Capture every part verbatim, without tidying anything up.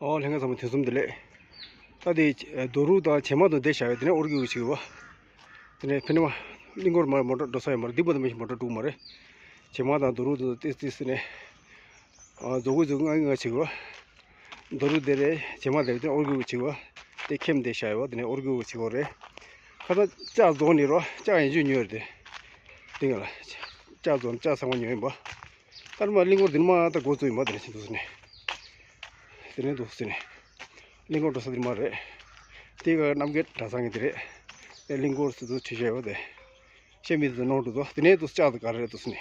ཨོ་ལྷན་རྒྱས་ཚང་མ་དུས་གསུམ་བདེ་ལེགས། ད་དེ་རྡོ་རུག་དང་བྱེ་མ་དང་དེ་བཞག་ཡོད། དེ་ནས་ཨོར་གི་ཡོད་ཅིག་ཡོད་པ། དེ་ནས་ཕི་ནས་མ་གླིང་སྐོར་མ་མོ་ཊ་འགྲོ་ས་ཡོད་མ་རེད། འདི་བར་དུ་མི་ཞིག་མོ་ཊ་འགྲོ་གི་མ་རེད། བྱེ་མ་དང་རྡོ་རུག་དང་ཏིས་ཏིས་ནས་ཨ་རྫོགས་གི་རྫོགས་ང་ང་ཅིག་ཡོད་པ། རྡོ་རུག་དེ་རེད། བྱེ་མ་དེ་རེད། དེ་ཨོར་གི་ཡོད་ཅིག་ཡོད་པ། དེ་ཁེམ་དེ་བཞག་ཡོད་པ། དེ་ནས་ཨོར་གི་ཡོད་ཅིག་ཡོད་རེད། ཁ་ད་ལྕགས་རྫོགས་ནི་རོ་ལྕགས་ཡན་ཆོད་ཉོས་རེད། དེ་དེ་ང་ལ་ལྕགས་རྫོགས་ནི་ལྕགས་ཚང་མ་ཉོས་ཡིན་པ། ད་ནི་མ་གླིང་སྐོར་འདི་ནི་མ་ད་འགོ་བཙུགས་ཡིན་པ། དེ་ནས་ཅི་འདུག་ཟེར་ནས། དེ་ནས་འདུག་ཟེར་ནས། གླིང་སྐོར་འགྲོ་ས་འདི་མ་རེད། དེ་ག་རྣམ་རྒྱལ་གྲྭ་ཚང་གི་དེ་རེད། ཨེ་གླིང་སྐོར་ཟེར་དུས་ཁྲིད་བྱས་པ་དེ། བཤད་མི་དེ་ནོར་འགྲོ་དོ། དེ་ནས་འདུག་ལྕགས་དེ་ག་རེ་རེད་འདུག་ཟེར་ནས།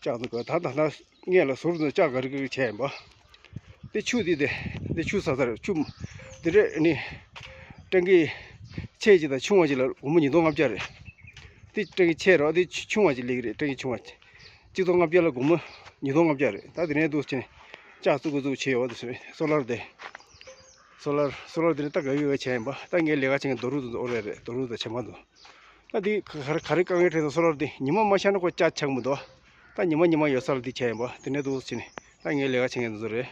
ལྕགས་དེ་ག་ད་ད་ད་ངས་ལ་ཟུར་དུ་ལྕགས་ག་རེ་ག་རེ་བྱས་ཡིན་པ། དེ་ཆུ་དེ་དེ་དེ་ཆུ་ཟ་ས་རེད། ཆུ་དེ་རེད་ནི། ཀྲང་གི་ཆེ་ཅིག་དང་ཆུང་བ་ཅིག་ལ་སྒོར་མོ་ཉིས་སྟོང་ལྔ་བརྒྱ་རེད། དེ་ཀྲང་གི་ཆེ་རོ་དེ་ཆུ་ཆུང་བ་ཅིག་ལེགས་རེད། ཀྲང་གི་ཆུང་བ་ཅིག་གཅིག་སྟོང་ལྔ་བརྒྱ་ལ་སྒོར་མོ་ཉིས་སྟོང་ལྔ་བརྒྱ་རེད། ད་དེ་ནས་འདུག་ཟེར་ནས་ལྕགས་བཙུགས་དགོས་བཙུགས་བྱས་ཡོད་དེ་སོ་ལར་དེ། སོ་ལར་སོ་ལར་དེ་ནས་ད་ག་ཡོད་བྱས་ཡིན་པ། ད་ངས་ལས་ཀ་བྱེད་མཁན་རྡོ་རུག་དེ་ཚོ་ཨོ་རེད་རེད། རྡོ་རུག་དང་བྱེ་མ་དེ་ཚོ། ད་དེ་ག་རེ་ག་རེ་དཀའ་ངལ་འཕྲད་དང་སོ་ལར་དེ་ཉི་མ་མ་ཤར་ན་ཁོ་ལྕགས་ཆགས་མི་འདུག་ད་ཉི་མ་ཉི་མ་ཡོད་ས་ལ་དེ་བྱས་ཡིན་པ། དེ་ནས་འདུག་ཟེར་ནས་ད་ངས་ལས་ཀ་བྱེད་མཁན་དེ་ཚོ་རེད།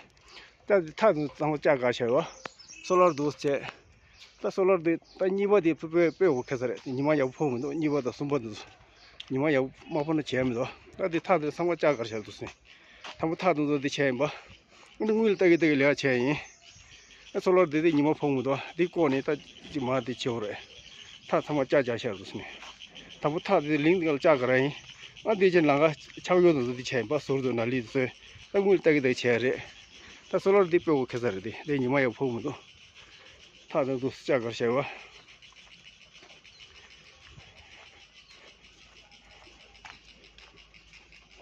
ད་དེ་ཐག་དེ་ཚང་མ་ལྕགས་ག་བྱས་པ། སོ་ལར་འདུག་བྱས། ད་སོ་ལར་དེ་ད་གཉིས་པ་དེ་སྤོས་སྤོས་འོ་ཁེ་ས་རེད། ཉི་མ་ཡག་པོ་ཕོག་མི་འདུག་གཉིས་པ་དང་གསུམ་པ་དེ་ཚོ་ཉི་མ་ཡག་པོ་མ་ཕོག་ན་བྱས་མི་འདུག་ད་དེ་ཐག་དེ་ཚང་མ་ལྕགས་ག་བྱས་འདུག་ཟེར་ནས་དང་པོ་ཐག་དེ་ཚོ་དེ་བྱས་ཡིན་པ། ཨ་ནི་དངུལ་ལྟ་གི་ལྟ་གི་ལས་ཀ་བྱས་ཡིན། ཨ་སོ་ལར་དེ་དེ་ཉི་མ་ཕོག་མི་འདུག་དེ་བཀོག་ནས་ད་ཅི་མ་དེ་བྱེད་འོ་རེད། ཐག་ཚང་མ་ལྕགས་རྒྱག་ཤར་འདུག་ཟེར་ནས། དང་པོ་ཐག་དེ་ལིང་དེ་ག་ལ་ལྕགས་ག་ར་ཡིན། ཨ་དེ་ཅི་ལང་ཀ་ཆག་ཡོད་དུ་འདུག་དེ་བྱས་ཡིན་པ། ཟུར་དུ་ན་ལི་ཚོས་ད་དངུལ་ལྟ་གི་ལྟ་གི་བྱས་རེད། ད་སོ་ལར་དེ་སྤོས་འོ་ཁེ་ས་རེད། དེ་དེ་ཉི་མ་ཡག་ཕོག་མི་འདུག་ཐག་དེ་འདུག་ལྕགས་ག་ར་ཤར་བ།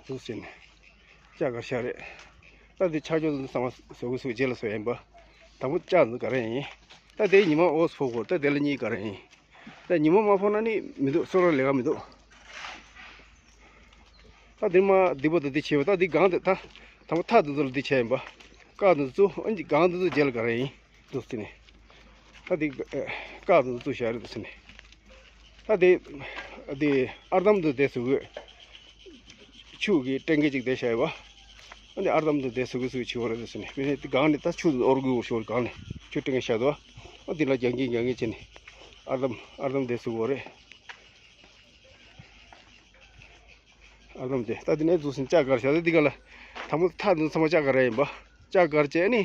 འདུག་ཟེར་ནས། ལྕགས་ག་ར་ཤར་རེད། ད་འདི་ཆག་ཆོག་འདི་ཚང་མ་བཟོ་གི་བཟོ་རྗེས་ལ་བཟོ་ཡིན་པ། དང་པོ་ལྕགས་འདི་ག་རེ་ཡིན། ད་དེ་ཉི་མ་འོག་ཕོག་གོ་ད་དེ་ལ་གཉིས་ག་རེ་ཡིན། ད་ཉི་མ་མ་ཕོག་ན་ནི་མི་འདུག་སོ་ལར་ལས་ཀ་མི་འདུག་ད་འདི་མ་འདི་པོ་ད་འདི་བྱས་པ། ད་འདི་སྒང་དེ་ད་དང་པོ་ཐག་འདི་ཚོ་ལ་འདི་བྱས་ཡིན་པ། ཀ་འདི་ཚོ་ཨ་ནི་སྒང་འདི་ཚོ་རྗེས་ལ་ག་རེ་ཡིན། འདུག་ཟེར་ནས། ད་དེ་ཀ་དང་བཙུགས་བཞག་རེད་འདུག་ཟེར་ནས། ད་དེ་དེ་ཨར་དམ་དུ་དེ་ཟུག་གི་ཆུ་གི་ཀྲེང་གེ་ཅིག་དེ་བཞག་ཡོད་པ། ཨ་ནི་ཨར་དམ་དུ་དེ་ཟུག་གི་ཟུག་བྱེད་པ་རེད་འདུག་ཟེར་ནས། དེ་ནས་དེ་སྒང་ནས་ད་ཆུ་འོར་གི་འོར་ཤོར་སྒང་ནས་ཆུ་ཀྲེང་གེ་བཞག་འདུག་ཨ་དེ་ལ་རྒྱང་གིན་རྒྱང་གིན་བྱས་ནས་ཨར་དམ་ཨར་དམ་དེ་ཟུག་འོར་རེད། ཨ་ལམ་དེ་ད་དེ་ནས་འཛུགས་ཟིན་ལྕགས་གར་བྱ། ད་འདི་ག་ལ་དང་པོ་ཐག་འདི་ཚང་མ་ལྕགས་གར་ཡིན་པ། ལྕགས་གར་བྱས་ནི་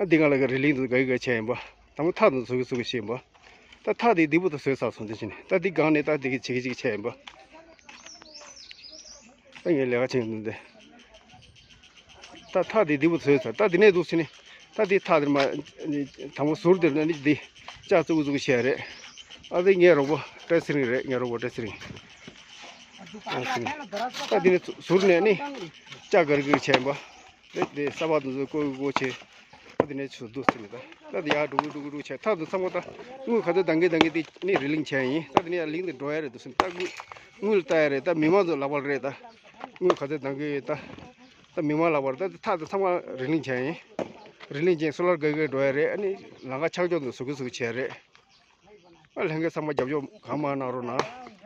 ཨ་འདི་ག་ལ་ག་རི་ལིང་འདི་ག་གི་ག་བྱས་ཡིན་པ། དང་པོ་ཐག་འདི་ཚུགས་གི་ཚུགས་གི་བྱས་ཡིན་པ། ད་ཐག་དེ་སྡིག་པོ་དང་བཟོས་ཚར་སོང་། དེ་བྱས་ནི་ད་འདི་སྒང་ནས་ད་འདི་གི་བྱེད་གི་ཅིག་བྱས་ཡིན་པ། ད་ངས་ལས་ཀ་བྱེད་འདུག་འདི། ད་ཐག་དེ་སྡིག་པོ་བཟོས་ཚར། ད་དེ་ནས་འདུག་ཟེར་ནི། ད་དེ་ཐག་དེ་མ་དང་པོ་ཟུར་དེ་ནི་འདི་ལྕགས་བཙུགས་བཙུགས་བྱས་རེད། ཨ་དེ་ངའི་རོགས་པ་བཀྲ་ཚེ་རིང་རེད། ངའི་རོགས་པ་བཀྲ་ཚེ་རིང་། ཨ་ཟེར་ནི། ད་དེ་ནས་ཟུར་ནས་ནི་ལྕགས་གར་གིར་བྱས་པ། རེད་དེ་ས་བ་དེ་ཚོ་བཀོག་བཀོག་བྱས། ད་དེ་ནས་ཚུར་འདུག་ཟེར་ནི། ད་ད་དེ་ཡར་འགྲོ་གི་འགྲོ་གི་འགྲོ་བྱས། ཐག་དེ་ཚང་མ་ད་དངུལ་ག་ཚོད་འདང་གི་འདང་གི་དེ་ནི་རི་ལིང་བྱས་ཡིན། ད་དེ་ནས་ཡར་ལིང་དེ་འགྲོ་ཡ་རེད་འདུག་ཟེར་ནི། ད་དངུལ་དངུལ་ལྟ་ཡ་རེད། ད་མི་མང་ཚོ་ལག་པར་རེད། ད་དངུལ་ག་ཚོད་འདང་གི་ཡོད་ད། ད་མི་མང་ལག་པར་ད་ཐག་དེ་ཚང་མ་རི་ལིང་བྱས་ཡིན། རི་ལིང་བྱས་སོ་ལར་ག་གི་འགྲོ་ཡ་རེད། ཨ་ནི་ལམ་ཁ་ཆག་ཆོག་འདུག་ཟུག་གི་ཟུག་གི་བྱས་རེད། ཨ་ལྷན་རྒྱས་ཚང་མ་རྒྱབ་སྐྱོར་གང་མང་གནང་རོགས་གནང་།